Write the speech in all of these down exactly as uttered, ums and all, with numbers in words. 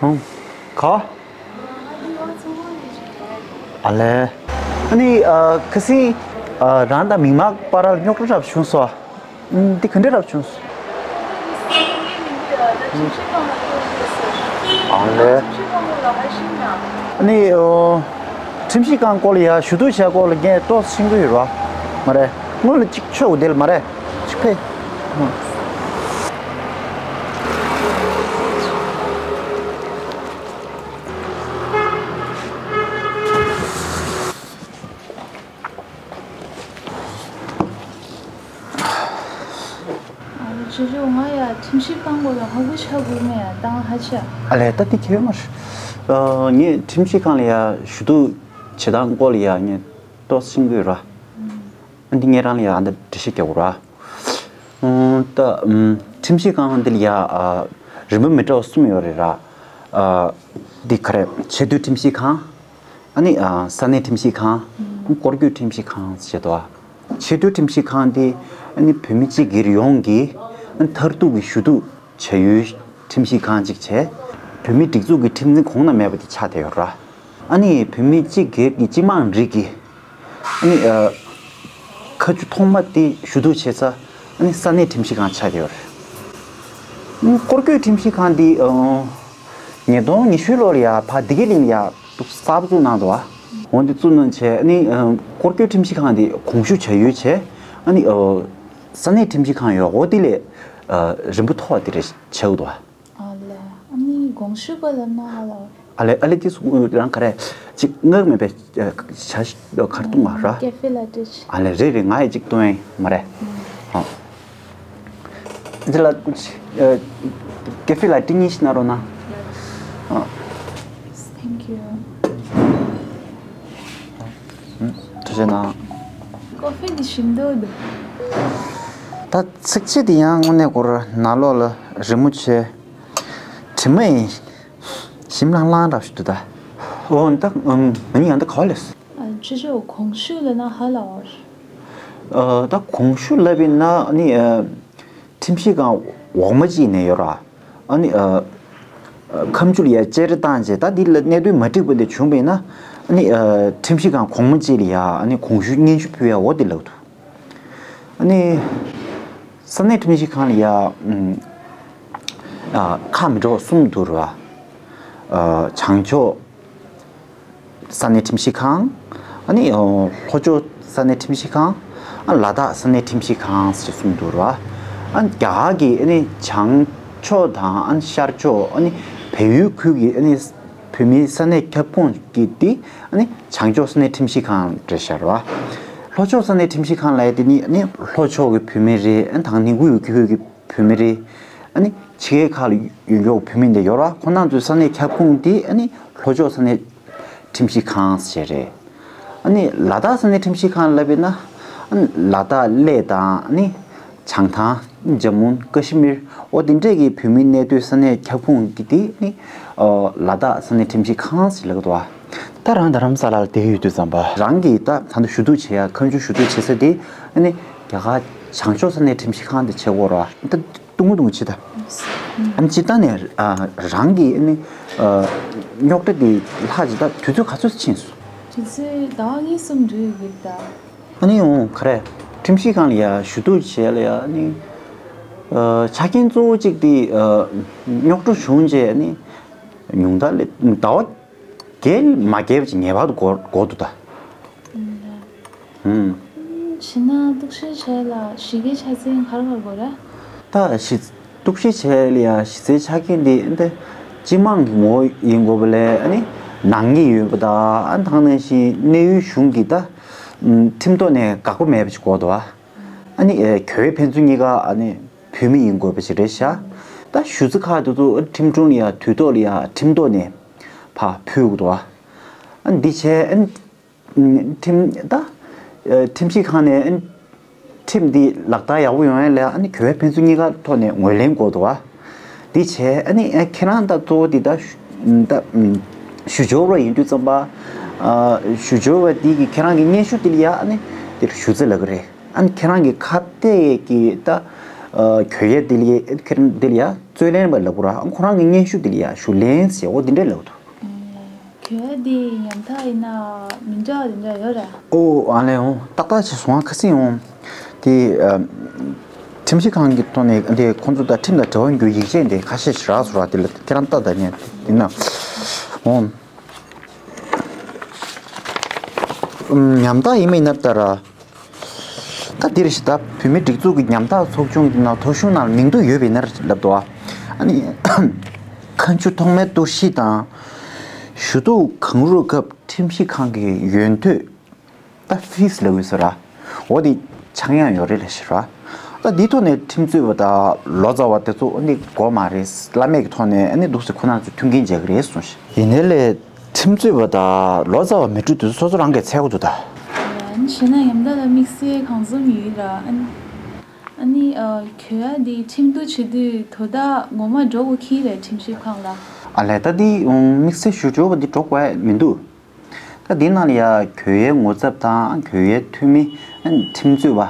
ཨང་། ག་ཨ་ལས། ཨ་ནི་ཨ་ཁ་སང་ཨ་རང་དང་མི་མང་བར་ལ་རྙོག་དྲ་འདྲ་བྱུང་སོང་། ཨ་འདི་ག་འདྲ་འདྲ་བྱུང་སོང་། ཨ་ལས། ཨ་ནི་ཨོ། ཁྲིམས་ཞིབ་ཁང་སྐོར་ལ་ཡ་ཞུ་གཏུག་བྱས་སྐོར་ལ་ངས་ཏོག་ཙམ་ཤེས་ཀྱི་ཡོད་ར། མ་རེད། སྔོན་ལ་གཅིག་ཆོག་དེ་ལ་མ་རེད། གཅིག་ཕེ། ཨ་ཅོ་ཅོ། ང་ཡ་ཁྲིམས་ཞིབ་ཁང་སྐོར་ལ་ཧ་གོ་ཆ་གོ་མེད་ཡ། ད་ང་ཧ་ཆ། ཨ་ལས། ད་དེ་ཁྱད་མ་རེད། ཨ་ངས་ཁྲིམས་ཞིབ་ཁང་ལ་ཡ་ཞུ་གཏུག་བྱེད་སྟངས་སྐོར་ལ་ཡ་ངས་ཏོག་ཙམ་ཤེས་ཀྱི་ཡོད་ར། ཨ་འདི་ངས་རང་ལ་ཡ་ཨ་འདི་འགྲེལ་བཤད་རྒྱག་དགོས་ར། ཨ་ད་ཨམ་ཁྲིམས་ཞིབ་ཁང་འདི་ལ་ཡ་ཨ་རིམ་པ་མི་འདྲ་བ་གསུམ་ཡོད་རེད་ར། ཨ་འདི་ག་རེ། ཆེས་མཐོའི་ཁྲིམས་ཞིབ་ཁང་། ཨ་ནི་ཨ་ས་གནས་ཁྲིམས་ཞིབ་ཁང་། སྐོར་སྐྱོད་ཁྲིམས་ཞིབ་ཁང་ཟེར་དོ། ཆེས་མཐོའི་ཁྲིམས་ཞིབ་ཁང་དེ་ཨ་ནི་བོད་མི་སྤྱི་སྒེར་ཡོངས་ཀྱི་ཨ་ནི་མཐར་ཐུག་གི་ཞུ་གཏུག་བྱ་ཡུལ་ཁྲིམས་ཞིབ་ཁང་གཅིག་བྱས། བོད་མིའི་སྒྲིག་འཛུགས་ཀྱི་ཁྲིམས་འཛིན་གོང་ན་མེད་པ་དེ་ཆགས་བསྡད་ཡོད་ར། ཨ་ནི་བོད་མི་སྤྱི་སྒེར་གྱི་སྤྱི་དམངས་རིགས་ཀྱི་ཨ་ནི་ཨ་ཁ་མཆུ་ཐོག་མ་དེ་ཞུ་གཏུག་བྱེད་ས་ཨ་ནི་ས་གནས་ཁྲིམས་ཞིབ་ཁང་ཆགས་བསྡད་ཡོད་རེད། ཨ་ནི་སྐོར་སྐྱོད་ཁྲིམས་ཞིབ་ཁང་འདི་ཨ་ཉིས་སྟོང་ཉི་ཤུ་ལོར་ཡ་ཕ་བདེ་སྐྱིད་གླིང་ལ་ཡ་གསར་པ་བཙུགས་གནང་འདུག་བ། འོ་འདི་བཙུགས་གནང་བྱས་ཨ་ནི་ཨ་སྐོར་སྐྱོད་ཁྲིམས་ཞིབ་ཁང་འདི་གོང་ཞུ་བྱ་ཡུལ་བྱས། ཨ་ནི་ཨ་ས་གནས་ཁྲིམས་ཞིབ་ཁང་ཡོད། འོ་དེ་ལས་ཨ་རིམ་པ་མཐོ་བ་དེ་རེད་བྱས་འདུག་བ། ཨ་ལས། ཨ་ནི་གོང་ཞུ་པ་ལབ་ན་ཧ་ལ། ཨ་ལས། ཨ་ལས། དེ་སུ་རང་ག་རེ་ཅིག་ངག་མེད་པའི་ཨ་བྱ་གར་གཏོང་བ་ར། ཀེ་ཧྥེ་ལ་ཊེ་ཅིག་ཨ་ལས། རེད་རེད། ང་ཡི་ཅིག་གཏོང་ཡིན་མ་རེད། ཨ་འདི་ལ་ཨ་ཀེ་ཧྥེ་ལ་ཊེ་གཉིས་ཤིག་གནང་རོགས་གནང་། ཨ། Thank you. ཐུགས་རྗེ་གནང་། ཀོ་ཧྥེ་འདི་ཞིམ་འདུག་འདུག་ད་ཚིགས་བཅད་འདི་ཡང་དངོས་གནས་ཁོ་རང་ནང་ལོགས་ལ་རི་མོ་བྱས། དྲི་མ་ཡིན། ཞིམ་ལྷང་ལྷང་འདྲ་ཞིག་འདུག་ད། ཨོ་ད་ཨམ་ང་གཉིས་ཡང་ད་ག་བ་ལས། ཨ་ཅོ་ཅོ། གོང་ཞུ་ལབ་ན་ཧ་ལ་བར། ཨ་ད་གོང་ཞུ་ལབ་པ་ཡིན་ན་ཨ་ནི་ཨ་ཁྲིམས་ཞིབ་ཁང་འོག་མ་གཅིག་ནས་ཡོད་ར། ཨ་ནི་ཨ་ཨ་ཁ་མཆུ་ལ་ཡ་བཅད་རེས་བཏང་རྗེས་ད་འདི་ལ་གནད་དོན་མ་འགྲིག་པ་འདི་བྱུང་བ་ཡིན་ན། ཨ་ནི་ཨ་ཁྲིམས་ཞིབ་ཁང་གོང་མ་གཅིག་ལ་ཡ་ཨ་ནི་གོང་ཞུ་སྙན་ཞུ་ཕུལ་ཡ་འོ་འདི་ལབ་འདུག་ཨ་ནི་ས་གནས་ཁྲིམས་ཞིབ་ཁང་ལ་ཡ་ཨ་ཁག་མི་འདྲ་བ་གསུམ་འདུག་ར། ཨ་བྱང་ཕྱོགས་ས་གནས་ཁྲིམས་ཞིབ་ཁང་། ཨ་ནི་ལྷོ་ཕྱོགས་ས་གནས་ཁྲིམས་ཞིབ་ཁང་། ཨ་ལ་དྭགས་ས་གནས་ཁྲིམས་ཞིབ་ཁང་ཞེས་གསུམ་འདུག་ར། ཨ་རྒྱ་གར་གྱི་ཨ་ནི་བྱང་ཕྱོགས་དང་ཨ་ནི་ཤར་ཕྱོགས། ཨ་ནི་བལ་ཡུལ་ཁུལ་གྱི་ཨ་ནི་བོད་མིའི་ས་གནས་ཁྱབ་ཁོངས་ཀྱི་དེ་ཨ་ནི་བྱང་ཕྱོགས་ས་གནས་ཁྲིམས་ཞིབ་ཁང་རེད་ཤག་ར། ལྷོ་ཕྱོགས་ས་གནས་ཁྲིམས་ཞིབ་ཁང་ལབ་ཡ་དེ་ནི་ཨ་ནི་ལྷོ་ཕྱོགས་ཀྱི་བོད་མི་རེད། ཨ་ནི་དང་ནི་དབུས་ཁུལ་གྱི་བོད་མི་རེད། ཨ་ནི་ཕྱི་རྒྱལ་ཁག་ལ་ཡོད་མཁན་བོད་མི་འདི་ཡོད་ར། ཁོང་རྣམ་ཚོའི་ས་གནས་ཁྱབ་ཁོངས་དེ་ཨ་ནི་ལྷོ་ཕྱོགས་ས་གནས་ཁྲིམས་ཞིབ་ཁང་ཞེས་རེད། ཨ་ནི་ལ་དྭགས་ས་གནས་ཁྲིམས་ཞིབ་ཁང་ལབ་པ་ཡིན་ན། ཨ་ནི་ལ་དྭགས་གླེ་དང་ཨ་ནི་བྱང་ཐང་། ཇམ་མུ་ཀ་ཤི་མིར། ཨོ་དེ་འདྲས་ཀྱི་བོད་མི་གནས་སྡོད་ས་གནས་ཁྱབ་ཁོངས་ཀྱི་དེ་ཨ་ནི་ཨ་ལ་དྭགས་ས་གནས་ཁྲིམས་ཞིབ་ཁང་ཞེས་ལབ་ཀྱི་འདུག་བ། ད་རང་རྡ་རམ་ས་ལ་ལ་བསྡད་ཡོད་དུས་ཙམ་པ། རང་གིས་ད་ད་ལྟ་ཞུ་གཏུག་བྱེད་ཡ་ཁ་མཆུ་ཞུ་གཏུག་བྱེད་ས་དེ་ཨ་ནི་རྒྱ་གར་བྱང་ཕྱོགས་ས་གནས་ཁྲིམས་ཞིབ་ཁང་དེ་བྱེད་དགོས་ར། ད་ཏུང་ངུ་ཏུང་ངུ་བྱེད་ད། ཨ་ནི་སྤྱིར་བཏང་ནས་ཨ་རང་གི་ཨ་ནི་ཨ་རྙོག་དྲ་དེ་ལྷག་ཅིག་ད་དུས་ཚོད་ག་ཚོད་ཕྱིན་སོང་། དུས་ཚོད་ཟླ་བ་གཉིས་གསུམ་འགྲོ་ཡི་ཡོད་ད། ཨ་ནི་འོང་ག་རེ། ཁྲིམས་ཞིབ་ཁང་ལ་ཡ་ཞུ་གཏུག་བྱས་ལ་ཡ་ཨ་ནི་ཨ་ཆ་རྐྱེན་གཙོ་བོ་གཅིག་དེ་ཨ་རྙོག་དྲ་བྱུང་རྗེས་ཨ་ནི་ཉུང་མཐའ་ལས་ཟླ་བ་བརྒྱད་མ་བརྒལ་བ་ཅིག་ངེས་པར་དུ་འགོར་འགོར་འདུག་ད། ཨུམ། བྱས་ན་གཏུག་བཤེར་བྱས་ལ་གཞི་རྒྱའི་ཆ་ཚད་ག་རེ་ག་རེ་དགོས་རེད། ད་གཞི་གཏུག་བཤེར་བྱས་ལ་ཡ་གཞི་རྩའི་ཆ་རྐྱེན་དེ་ཨ་ནི་སྤྱི་དམངས་ཀྱི་ངོ་བོ་ཡིན་དགོས་པ་ལས་ཨ་ནི་ནང་གི་ཡོད་པ་དང་། ཨ་ནི་ད་ག་ནང་བཞིན་གནས་ཡུལ་གཞུང་གི་ད་ཁྲིམས་ཐོག་ནས་དགག་པ་མེད་པ་ཞིག་དགོས་འདུག་བ། ཨ་ནི་ཨེ་གྱོད་དཔེ་མཚོན་གཉིས་ཀ་ཨ་ནི་བོད་མི་ཡིན་དགོས་པ་ཞིག་རེད་ཤག་ད་ཞུ་ཚིག་ཁག་དེ་ཚོ་ཁྲིམས་དྲུང་ལ་ཡ་དུས་ཐོག་ལ་ཡ་ཁྲིམས་ཐོག་ནས་ཕར་ཕུལ་དགོས་འདུག་བ། ཨ་ནི་འདི་བྱས་ཨ་ནི་ཁྲིམས་ད་ཨེ་ཁྲིམས་ཞིབ་ཁང་ནས་ཨ་ནི་ཁྲིམས་འདི་ལག་བསྟར་ཡག་པོ་ཡོང་ཡ་ལ་ཨ་ནི་གྱོད་དཔེ་མཚོན་གཉིས་ཀ་ཐོག་ནས་ངོས་ལེན་དགོས་འདུག་བ། འདི་བྱས་ཨ་ནི་ཨ་ཁྱེད་རང་ད་གཙོ་བོ་འདི་ད་ཞུ་ད་ཞུ་སྦྱོར་བ་ཡིན་དུས་ཙམ་པ། ཨ་ཞུ་སྦྱོར་བ་འདི་གི་ཁྱེད་རང་གི་སྙན་ཞུ་འདི་ལ་ཡ་ཨ་ནི་འདིར་ཞུ་རྩིས་ལབ་ཀྱི་རེད། ཨ་ནི་ཁྱེད་རང་གི་ཁ་གཏད་ཀྱི་ད་ ཨ་གྱོད་ཡས་དེ་ལ་ཁྱེད་རང་དེ་ལ་ཡ་རྩོད་ལེན་པ་ལབ་དགོས་ར། ཁོ་རང་གི་སྙན་ཞུ་དེ་ལ་ཡ་ཞུ་ལེན་ཟེར་འོ་དེ་འདྲས་ལབ་འདུག། གྱོད་ཡས་དེ་ཉམ་ཐག་ཡིན་ན་མི་འདྲ་བ་དེ་འདྲ་ཡོད་ར། ཨོ་ཨ་ལས་འོང་ཏག་ཏག་ཅིག་སོང་ང་ཁ་སང་འོང་དེ་ཨ་ཁྲིམས་ཞིབ་ཁང་གི་ཐོག་ནས་དེ་ཁོང་ཚོ་དང་ཁྲིམས་དང་འབྲེལ་བ་ཡོད་ཡིག་ཆ་དེ་ཁ་ཤས་ཤིག་རག་སོང་ར། དེ་ལ་ཁྱེད་རང་ལྟ་ད་ཉན་དེ་ན་འོང་། ཉམ་ཐག་ཡིན་མིན་ན་ལྟ་ར། ད་འདིར་ཞིག་ད་བོད་མི་སྒྲིག་འཛུགས་ཀྱི་ཉམ་ཐག་ཚོགས་ཆུང་གི་ནང་ཐོ་གཞུང་ནང་མིང་ཐོ་ཡོད་པའི་ནར་ལབ་འདུག་ཨ། ཨ་ནི་ཁ་མཆུ་ཐོག་མའི་གཏོར་བཤིག་དང་ཞུ་གཏུག་གང་རུང་སྐབས་ཁྲིམས་ཞིབ་ཁང་གི་ཡོན་ཐོས་ད་ཕིས་ལབ་དགོས་ཟེར་ར། འོ་དེ་ཆག་ཡང་ཡོད་རེད་ལ་ཞེས་ར། ད་འདིའི་ཐོག་ནས་ཁྲིམས་རྩོད་པ་དང་ལོ་ཙཱ་བ་དེ་ཚོ་ཨ་ནི་དགོས་མ་རེད། བླ་མེད་ཀྱི་ཐོག་ནས་ཨ་ནི་འདུག་སེ་ཁོ་རང་ཚོ་མཐུན་རྐྱེན་མཇལ་གྱི་རེད་གསུངས་ཤིང་། ཡིན་ནའི་ལས། ཁྲིམས་རྩོད་པ་དང་ལོ་ཙཱ་བ་མི་དྲུག་དེ་ཚོ་སོ་སོ་རང་གིས་འཚོལ་དགོས་འདུག་ད། ཡང་བྱས་ན་ཉམ་ཐག་ལ་དམིགས་བསལ་གང་འཛོམས་ཡོད་ར། ཨ་ནི་ཨ་ནི་གྱོད་ཡས་འདི་ཁྲིམས་གཏུག་བྱེད་དུས་དོ་བདག་ངོ་མ་འགྲོ་དགོས་ཀྱི་རེད་ཁྲིམས་ཞིབ་ཁང་ལ། ཨ་ལས་ད་འདི་དམིགས་བསལ་ཞུ་སྦྱོར་བ་འདི་འགྲོ་དགོས་མི་འདུག། ད་འདི་ནང་ལ་ཡ་གྱོད་ཡས་ངོ་ཚབ་དང་གྱོད་ཡས་འཐུས་མི་ཁྲིམས་རྩོད་པ་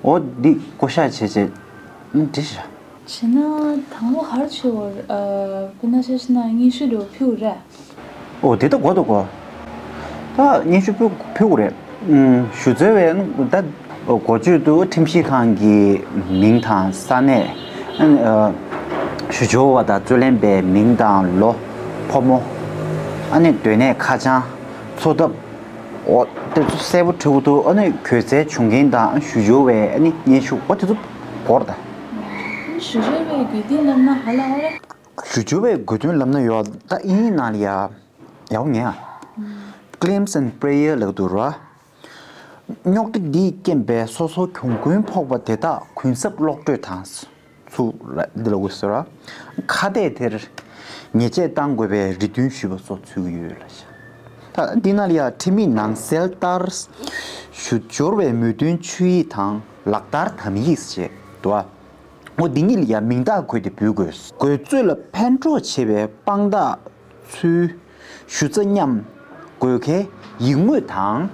འོ་འདི་བསྐོ་བཞག་བྱས་བྱས་འདི་བྱ། བྱས་ན་དང་པོ་ག་རེ་བྱེད་དགོས་རེད། ཨ་དཔེར་ན་ཆ་བཞག་ན་སྙན་ཞུ་འདྲ་བོ་ཕུལ་དགོས་རེད། ཨོ་དེ་ད་དགོས་ད་དགོས། ད་སྙན་ཞུ་ཕུལ་ཕུལ་དགོས་རེད། ཨུམ་ཞུ་རྩོལ་བའི་ད་འགོ་བརྗོད་དུ་ཁྲིམས་ཞིབ་ཁང་གི་མིང་དང་ས་གནས། ཨ་ཞུ་སྦྱོར་བ་དང་རྩོད་ལེན་པའི་མིང་དང་ལོ། ཕོ་མོ། ཨ་ནི་སྡོད་གནས་ཁ་བྱང་། འཚོ་ཐབས། འོ་དེ་ཚོ་གསལ་པོ་འབྲི་དགོས་འདུག། ཨ་ནི་གྱོད་རྩའི་བྱུང་རྐྱེན་དང་ཞུ་སྦྱོར་བའི་ཨ་ནི་སྙན་ཞུ་འོ་དེ་ཚོ་དགོས་རེད་ད། ཞུ་སྦྱོར་བའི་དགོས་འདུན་ལབ་ན་ག་ལབ་རེད། ཞུ་སྦྱོར་བའི་དགོས་འདུན་ལབ་ན་ཡོད་ད་ཨིན་ནང་ལ་ཡ། ཡག་པོ་ཉན་ཨ། Claims and prayer ལབ་འདུག་ར། རྙོག་དྲ་འདིས་རྐྱེན་པས་སོ་སོ་གྱོང་གུན་ཕོག་པ་དེ་དག་གུན་གསབ་གློག་སྤྲོད་དང་། ཚུར་ལ་འདི་ལ་འོས་ཟེར་བ། ཁ་གཏད་དེར་ཉེས་ཆད་གཏང་དགོས་པའི་རེ་འདུན་ཞུས་པ་སོགས་ཚུད་ཀྱི་ཡོད་ལ། ད་འདི་ནང་ལ་ཡང་ཁྲིམས་ཡིག་ནང་གསལ་ལྟར། ཞུ་སྦྱོར་བའི་མོས་མཐུན་ཆོད་ཡིག་དང་ལག་བསྟར་དམ་ཡིག་ཅེས་འདུག་ཨ། འོ་འདི་གཉིས་ལ་ཡང་མིང་རྟགས་བཀོད་དེ་འབུལ་དགོས། འགོད་རྩོད་ལ་ཕན་གྲོགས་བྱེད་པའི་དཔང་རྟགས་ཚུལ། ཞུ་རྩ་མཉམ། དགོས་གལ་ཡིག་ངོས་དང་།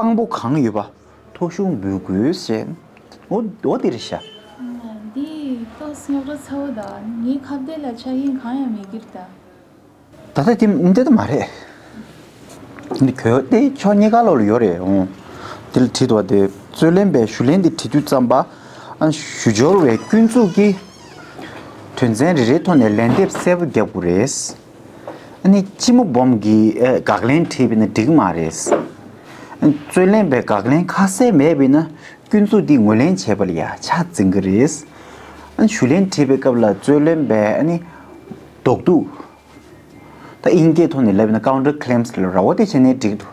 དཔང་པོ་གང་ཡོད་པ། ཐོ་གཞུང་འབུལ་དགོས་ཞེས། འོ་འོ་དེ་རེད་ཤག། འདི་ཏོག་ཙམ་རྙོག་དྲ་ཚ་བོ་དང་ངའི་ཁ་བརྡ་ལ་ཆ་རྐྱེན་གང་ཡང་མེད་ཀྱི་རེད་ད། ད་ལྟ་དེ་འདི་ལྟ་མ་རེད། འདི་གྱོད་དེ་ཕྱོགས་གཉིས་ཀ་ལོག་ལ་ཡོད་རེད་འོང་། དེ་ལ་བྲིས་འདུག་བ་དེ་རྩོད་ལེན་པས་ཞུ་ལན་དེ་བྲིས་དུས་ཙམ་པ། ཨ་ཞུ་སྦྱོར་བའི་སྐྱོན་འཛུགས་ཀྱིས། དོན་ཚན་རེ་རེའི་ཐོག་ནས་ལན་འདེབས་གསལ་པོ་རྒྱབ་དགོས་རེད། ཨ་ནི་སྤྱི་མོ་སྦོམ་གྱིས་ཨེ་དགག་ལན་བྲིས་པས་ན་འགྲིག་མ་རེད། ཨ་རྩོད་ལེན་པས་དགག་ལན་ཁ་གསལ་མེད་པས་ན་སྐྱོན་འཛུགས་འདི་ངོས་ལེན་བྱས་པ་ལ་ཡ་ཆ་འཛིན་གྱི་རེད། ཨ་ཞུ་ལན་བྲིས་པའི་སྐབས་ལ་རྩོད་ལེན་པས་ཨ་ནི་ལྡོག་གཏུག་ད་དབྱིན་སྐད་ཐོག་ནས་ལབ་ན་counter claims ལབ་ར་བ་དེ་བྱས་ནས་འགྲིག་འདུག།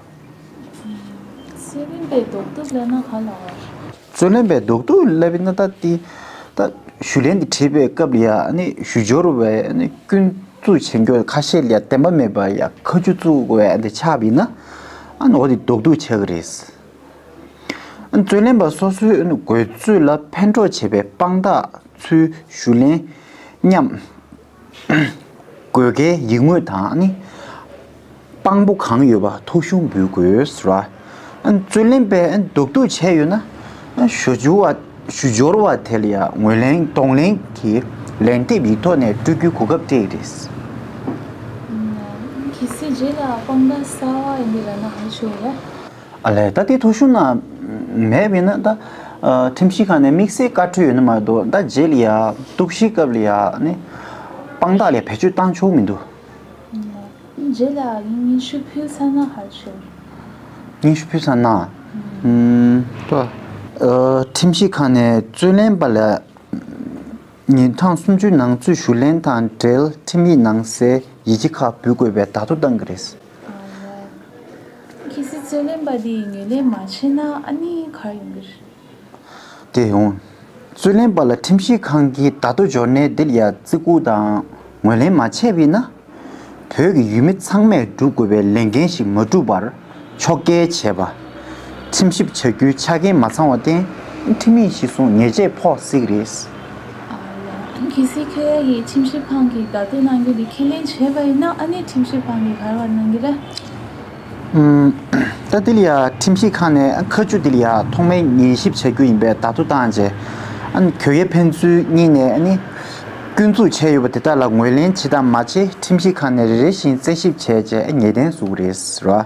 རྩོད་ལེན་པའི་ལྡོག་གཏུག་ལབ་ན་ག་ལ་བ། རྩོད་ལེན་པའི་ལྡོག་གཏུག་ལབ་ན་ད་དེ་ད་ཞུ་ལན་དེ་བྲིས་པའི་སྐབས་ལ་ཡ་ཨ་ནི་ཞུ་སྦྱོར་བས་ཨ་ནི་སྐྱོན་འཛུགས་བྱེད་མཁན་ཁ་ཤས་ལ་ཡ་བདེན་པ་མེད་པ་ཡ་ཁ་མཆུ་བཙུགས་དགོས་ཨ་འདི་ཆགས་པ་ཡིན་ན་ཨ་ནི་འོ་དེ་ལྡོག་གཏུག་ཆགས་ཀྱི་རེད། ཨ་ནི་རྩོད་ལེན་པ་སོ་སོའི་ཨ་ནི་དགོས་ཚུལ་ལ་ཕན་གྲོགས་བྱེད་པའི་དཔང་རྟགས་ཚུལ་ཞུ་ལན་མཉམ། དགོས་གལ་ཡིག་ངོས་དང་ནི། དཔང་པོ་གང་ཡོད་པ་ཐོ་གཞུང་འབུལ་དགོས་ཟེར་བ། རྩོད་ལེན་པས་ལྡོག་གཏུག་བྱས་ཡོད་ན། ཞུ་སྦྱོར་བ་ཞུ་སྦྱོར་བ་དེ་ལ་ཡང་ངོས་ལེན་གདོང་ལེན་གྱིས་ལན་འདེབས་ཡིག་ཐོག་ནས་སྤྲོད་རྒྱུའི་གོ་སྐབས་སྤྲད་ཀྱི་རེད། གལ་སྲིད་རྗེས་ལ་དཔང་རྟགས་གསར་བ་ཡིན་པའི་ལ་ན་ཧ་ཆོས་རེད། ཨ་ལས་ད་དེ་ཐོ་གཞུང་ན་མེད་པས་ན་ད། ཨ་ཁྲིམས་ཞིབ་ཁང་ནས་དམིགས་བསལ་བཀའ་འཁྲོལ་ཡོད་ན་མ་གཏོགས་ད་རྗེས་ལ་ཡ་གཏུག་བཤེར་སྐབས་ལ་ཡ་ནི་དཔང་རྟགས་ལ་བེད་སྤྱོད་བཏང་ཆོག་མི་འདུག། རྗེས་ལ་ཡིན་སྙན་ཞུ་ཕུལ་ཚར་ན་ཧ་ཆོས། སྙན་ཞུ་ཕུལ་ཚར་ན། ཨུམ། ཨ་ཁྲིམས་ཞིབ་ཁང་ནས་རྩོད་ལེན་པ་ལ། ཉིན་གྲངས་སུམ་ཅུའི་ནང་ཚུད་ཞུ་ལན་དང་འབྲེལ་ཁྲིམས་ཡིག་ནང་གསལ་ཡིག་ཆ་ཁག་འབུལ་དགོས་པའི་བརྡ་ཐོ་བཏང་གི་རེད། གལ་སྲིད་རྩོད་ལེན་པ་དེས་ངོས་ལེན་མ་བྱས་ན་ཨ་ནི་ག་རེ་ཡོང་གི་རེད། དེ་ཡང་། རྩོད་ལེན་པ་ལ་ཁྲིམས་ཞིབ་ཁང་གིས་བརྡ་ཐོ་འབྱོར་ནས་འདི་ལ་ཡ་བརྩི་བཀུར་དང་ངོས་ལེན་མ་བྱས་པ་ཡིན་ན། བོད་ཀྱི་ཡུལ་མི་ཚང་མས་སྒྲུབ་དགོས་པའི་ལས་འགན་ཞིག་མ་བསྒྲུབས་པར་ཕྱོགས་འགལ་བྱས་པ། ཁྲིམས་ཞིབ་བྱ་རྒྱུའི་ཆ་རྐྱེན་མ་ཚང་བར་བརྟེན་ཁྲིམས་ཡིག་གཞིར་བཟུང་ཉེས་ཆད་ཕོག་སྲིད་ཀྱི་རེད། ཨ་ལ། གལ་སྲིད་ཁྱོད་ཀྱིས་ཁྲིམས་ཞིབ་ཁང་གི་བརྡ་ཐོ་གནང་རྒྱུ་དེ་ཁས་ལེན་བྱས་པ་ཡིན་ན་ཨ་ནི་ཁྲིམས་ཞིབ་ཁང་གིས་ག་རེ་བར་གནང་གི་རེད། ཨུམ། ད་དེ་ལ་ཡ་ཁྲིམས་ཞིབ་ཁང་ནས་ཁ་མཆུ་དེ་ལ་ཡ་ཐོག་མའི་ཉན་ཞིབ་བྱ་རྒྱུ་ཡིན་པའི་བརྡ་ཐོ་བཏང་རྗེས། ཨ་ནི་གྱོད་ཡ་ཕན་ཚུན་གཉིས་ནས་ཨ་ནི་སྐྱོན་འཛུགས་བྱས་ཡོད་པ་དེ་དག་ལ་ངོས་ལེན་བྱེད་དང་མ་བྱེད་ཁྲིམས་ཞིབ་ཁང་ནས་རེ་རེ་བཞིན་རྩད་ཞིབ་བྱས་རྗེས་ངེས་གཏན་བཟོ་གི་རེད་ཟེར་བ།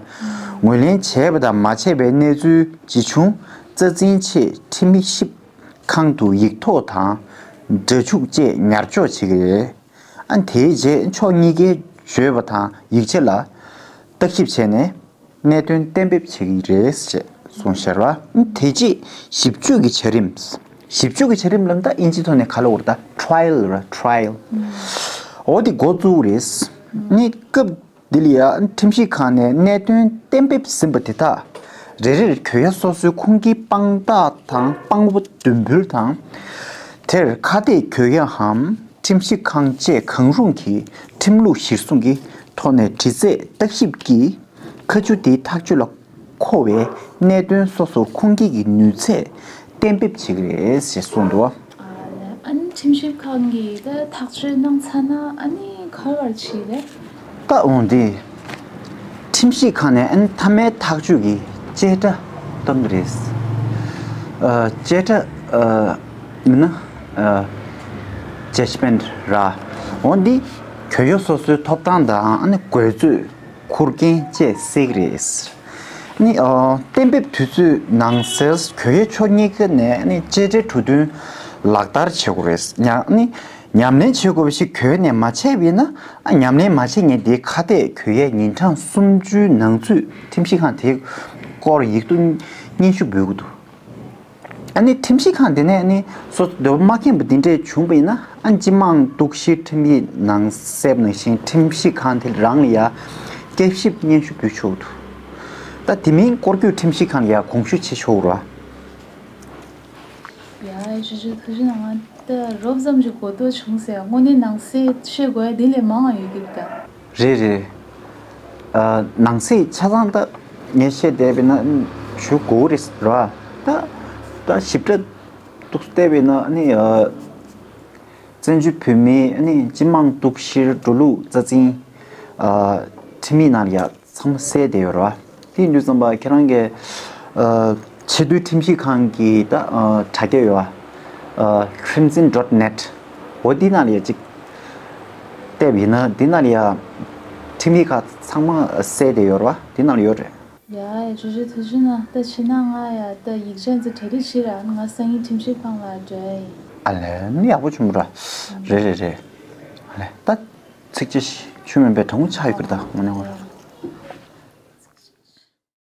ངོས་ལེན་བྱས་པ་དང་མ་བྱས་པའི་གནས་ཚུལ་ཇི་བྱུང་རྩ་འཛིན་ཆེད་ཁྲིམས་ཞིབ་ཁང་དུ་ཡིག་ཐོག་དང་སྒྲ་འཇུག་བཅས་ཉར་འཇོག་བྱེད་ཀྱི་རེད། ཨ་ནི་དེའི་རྗེས་ཕྱོགས་གཉིས་ཀས་བརྗོད་པ་དང་ཡིག་ཆ་ལ་བརྟག་ཞིབ་བྱས་ནས་གནད་དོན་གཏན་འབེབས་བྱེད་ཀྱི་རེད་ཅེས་གསུངས་བཞག་པ། ཨ་ནི་དེ་རྗེས་ཞིབ་དཔྱོད་ཀྱི་བྱ་རིམ། ཞིབ་དཔྱོད་ཀྱི་བྱ་རིམ་ལབ་ན་ད་ཨིན་ཇིའི་ཐོག་ནས་ག་ལབ་དགོས་རེད། ད་ཊ་ར་ཡལ་རེད། ཊ་ར་ཡལ། འོ་དེ་འགོ་བཙུགས་རེད། ཨ་ནི་སྐབས་འདི་ལ་ཡ་ཁྲིམས་ཞིབ་ཁང་ནས་གནད་དོན་གཏན་འབེབས་ཟིན་པ་དེ་དག་རེ་རེར་གྱོད་ཡ་སོ་སོའི་ཁུངས་སྐྱེལ་དཔང་རྟགས་དང་དཔང་པོ་འདོན་འབུལ་དང་། དེར་ཁ་གཏད་གྱོད་ཡའམ་ཁྲིམས་ཞིབ་ཁང་བཅས་གང་རུང་གིས་ཁྲིམས་ལུགས་གཞིར་བཟུང་གི་ཐོག་ནས་དྲི་རྩད་བརྟག་ཞིབ་ཀྱིས་ཁ་མཆུ་དེའི་ཐག་གཅོད་ལ་མཁོ་བའི་གནད་དོན་སོ་སོར་ཁུངས་སྐྱེལ་གྱི་ནུས་ཚད་གཏན་འབེབས་བྱེད་ཀྱི་རེད་ཞེས་གསུངས་འདུག། ཨ་ནི་ཁྲིམས་ཞིབ་ཁང་གིས་ད་ཐག་གཅོད་གནང་ཚར་ན་ཨ་ནི་ག་རེ་བྱེད་རེད། ད་འོང་དེ། ཁྲིམས་ཞིབ་ཁང་ནས་ཨ་ནི་མཐའ་མའི་ཐག་གཅོད་ཀྱི་བཅད་ཁྲ་གཏོང་གི་རེད། ཨ་བཅད་ཁྲ་ཨ་མིན་ན་ཨ་ཇཇ་མེན་ཊི་ར། འོང་དེ་གྱོད་ཡ་སོ་སོའི་ཐོབ་ཐང་དང་ཨ་ནི་དགོས་ཚུལ། འཁུར་མཁན་བཅས་གསལ་གྱི་རེད། ནི་ཨ་གཏན་འབེབས་དུས་ཚོད་ནང་གསལ་གྱོད་ཡ་ཕྱོགས་གཉིས་ཀ་ནས་ནི་བཅད་ཁྲའི་གྲོས་མཐུན་ལག་བསྟར་བྱེད་དགོས་རེད། ཉ་ནི་ཉམས་ལེན་བྱེད་དགོས་པ་ཞིག་གྱོད་ནས་མ་བྱས་པ་ཡིན་ན་ཨ་ཉམས་ལེན་མ་བྱས་ངེས་དེའི་ཁ་གཏད་གྱོད་ཡའི་ཉིན་གྲངས་སུམ་ཅུའི་ནང་ཚུད་ཁྲིམས་ཞིབ་ཁང་དེའི་སྐོར་ཡིག་ཐོག་སྙན་ཞུ་འབུལ་དགོས་འདུག། ཨ་ནི་ཁྲིམས་ཞིབ་ཁང་དེ་ནས་ཨ་ནི་སོ་སོ་འདོད་པ་མ་ཁེངས་པ་འདི་འདྲས་བྱུང་བ་ཡིན་ན་ཨ་སྤྱི་དམངས་གཏུག་བཤེར་ཁྲིམས་ཡིག་ནང་གསལ་བ་ནང་བཞིན་ཁྲིམས་ཞིབ་ཁང་དེ་རང་ལ་ཡ་བསྐྱར་ཞིབ་སྙན་ཞུ་འབུལ་ཆོག་འདུག། ད་དེ་མིན་སྐོར་སྐྱོད་ཁྲིམས་ཞིབ་ཁང་ལ་ཡ་དགོངས་ཞུ་བྱེད་ཆོག་ར། ཡ་ཞུ་ཞུ་ཐུགས་རྗེ་གནང་། ད་རོབ་ཙམ་ཞིག་གོ་རྟོགས་བྱུང་ཟེར། དངོས་གནས་ནང་གསེས་བཤད་དགོས་ཡ་དེ་ལས་མང་བ་ཡོད་ཀྱི་རེད་ད། རེད་རེད། ཨ་ནང་གསེས་ཆ་ཚང་ད་ངས་བཤད་བསྡད་པ་ཡིན་ན་ཞུ་དགོས་རེད་ར། ད་ད་ཞིབ་ཕྲ་ཏོག་ཙམ་བལྟས་པ་ཡིན་ན་ཨ་ནི་ཨ་བཙན་བྱོལ་བོད་མིའི་ཨ་ནི་སྤྱི་དམངས་གཏུག་བཤེར་འགྲོ་ལུགས་རྩ་འཛིན་ཨ་ཁྲིམས་ཡིག་ནང་ལ་ཡ་ཚང་མ་གསལ་བསྡད་ཡོད་རེད་བ། དེ་ཡིན་དུས་ཙམ་པ་ཁྱེད་རང་གི་ཨ་ཆེས་མཐོའི་ཁྲིམས་ཞིབ་ཁང་གི་ད་ཨ་དྲ་རྒྱ་ཡོད་བ། ཨ་crimson dot net། འོ་འདི་ནང་ལ་ཡ་གཅིག་བལྟས་པ་ཡིན་ན་འདི་ནང་ལ་ཡ་ཁྲིམས་ཡིག་ཁག་ཚང་མ་གསལ་བསྡད་ཡོད་རེད་བ། འདི་ནང་ལ་ཡོད་རེད། ཡ་ཡ་ཇོ་ཇོ་ཐུགས་རྗེ་གནང་། ད་ཕྱི་ནང་ང་ཡ་ད་ཡིག་ཆ་འཛི་གྲ་སྒྲིག་བྱེད་ར། ང་སང་ཉིན་ཁྲིམས་ཞིབ་ཁང་ལ་འགྲོ་ཡ་ཡིན། ཨ་ལས་ནི་ཡག་པོ་བྱུང་ར། རེད་རེད་རེད། ཨ་ལས་ད། ཚིགས་བཅད་ཤོད་མིན་པའི་དྲང་པོ་ཆགས་ཡོད་ཀྱི་རེད་ད་དངོས་གནས་ངོ་ར།